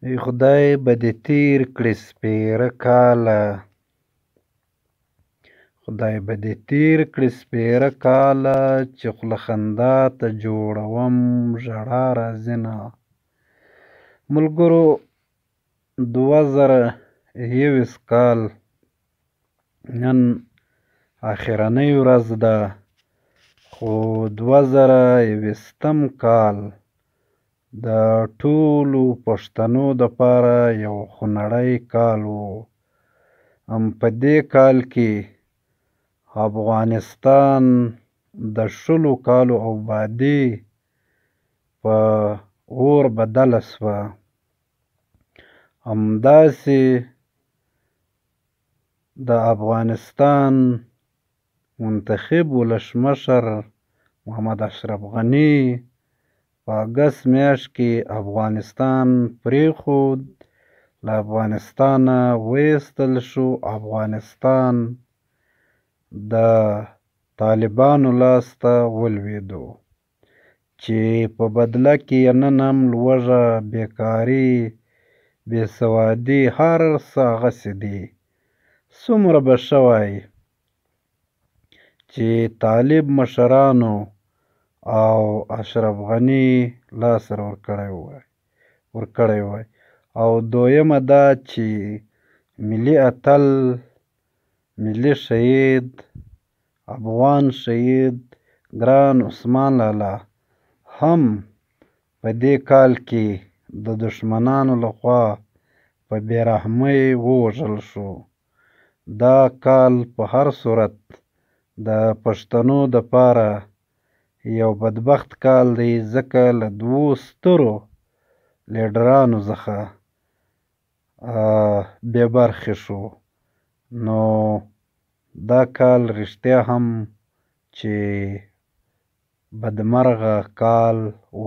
ای خدای به دې تېر کړي سپېره کاله، خدای به دې تېر کړي سپېره کاله، چې خوله خندا ته جوړوم ژړا راځينه. ملګرو، 2021 کال نن اخرنۍ ورځ ده، خو 2021 کال د ټولو پښتنو دپاره یو خونړی کال و. هم په دې کال کې افغانستان د 20 کالو ابادي په اور بدله شوه. همداسې د افغانستان منتخب ولسمشر محمد اشرف غني په اګست میاشت کې افغانستان پرېښود، له افغانستانه وایستل شو. افغانستان د طالبانو لاس ته ولوېدو، چې په بدله کې یې نن هم لوږه، بېکاري، بېسوادي، هر څه هغسې دي. څومره به ښه وای چې طالب مشرانو او اشرف غني لاس ورکړی وای. او دویمه دا چې ملي اتل، ملي شهید، افغان شهید ګران عثمان لالا هم په دې کال کې د دښمنانو لخوا په بې رحمۍ ووژل شو. دا کال په هر صورت د پښتنو دپاره یو بدبخت کال دی، ځکه له دوو سترو لیډرانو څخه بې برخې شو. نو دا کال رښتیا هم چې بدمرغه کال و.